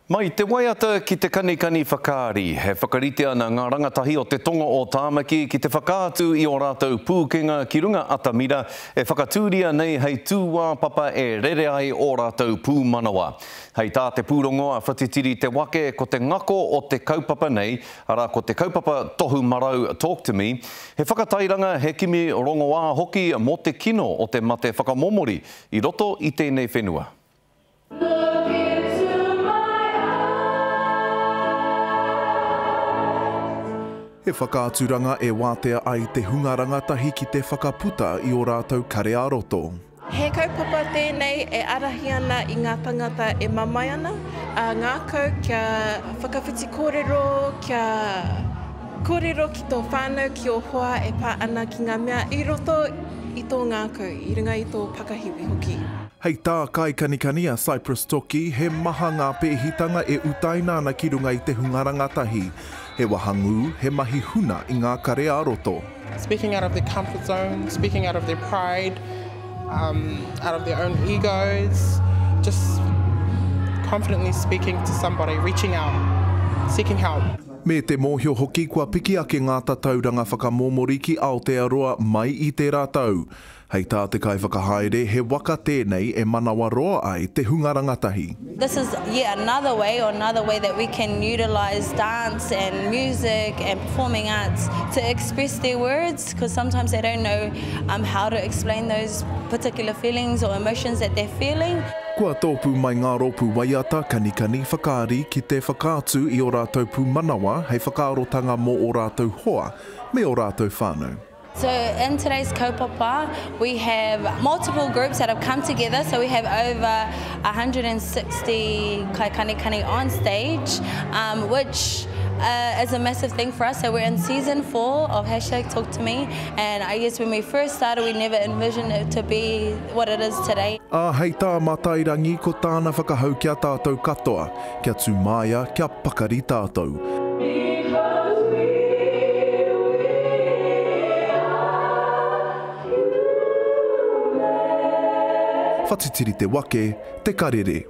Mai te waiata ki te kanikani whakaari, e whakarite ana ngā rangatahi o te Tonga o Tāmaki ki te whakaatu i ō rātou pūkenga ki runga atamira e whakatūria nei hei tūāpapa e rere ai ō rātou pūmanawa. Hei tā te pūrongo a Whatitiri Te Wake ko te ngako o te kaupapa nei, arā ko te kaupapa Tohu Marau Talk to Me, he whakatairanga, he kimi rongoā hoki mō te kino o te mate whakamomori i roto i tēnei whenua. Look into my eyes. He whakaaturanga e wātea ai te hunga rangatahi ki te whakaputa i ō rātou kare ā-roto. He kaupapa tēnei e ārahi ana i ngā tangata e mamae ana, ā ngākau kia whakawhiti kōrero, kia kōrero ki tō whānau, ki ō hoa e pā ana ki ngā mea i roto i tō ngākau, i runga i tō pakahiwi hoki. Hei tā Kaikanikani a Cypress Toki, he maha ngā pēhitanga e utaina ana ki runga i te hunga rangatahi. He wahangū, he mahi huna i ngā kare ā-roto. Speaking out of their comfort zone, speaking out of their pride, um, out of their own egos, just confidently speaking to somebody, reaching out, seeking help. Me te mōhio hoki kua piki ake ngā tatauranga whakamōmori ki Aotearoa mai i tērā tau. Hei tā te kaiwhakahaere, he waka tēnei e manawaroa ai te hunga rangatahi. This is yet another way or another way that we can utilise dance and music and performing arts to express their words because sometimes they don't know how to explain those particular feelings or emotions that they're feeling. Kua tōpū mai ngā rōpū waiata, kanikani, whakaari ki te whakaatu i ō rātou pūmanawa hei whakaarotanga mō ō rātou hoa me ō rātou whānau. So in today's kaupapa, we have multiple groups that have come together. So we have over 160 kaikanikani on stage, um, which uh, is a massive thing for us. So we're in season four of hashtag Talk to Me. And I guess when we first started, we never envisioned it to be what it is today. Ā, hei tā Matairangi, ko tāna whakahau ki a tātou katoa, kia tū māia, kia pakari tātou. Because we, we are human. Whatitiri te wake, te karere.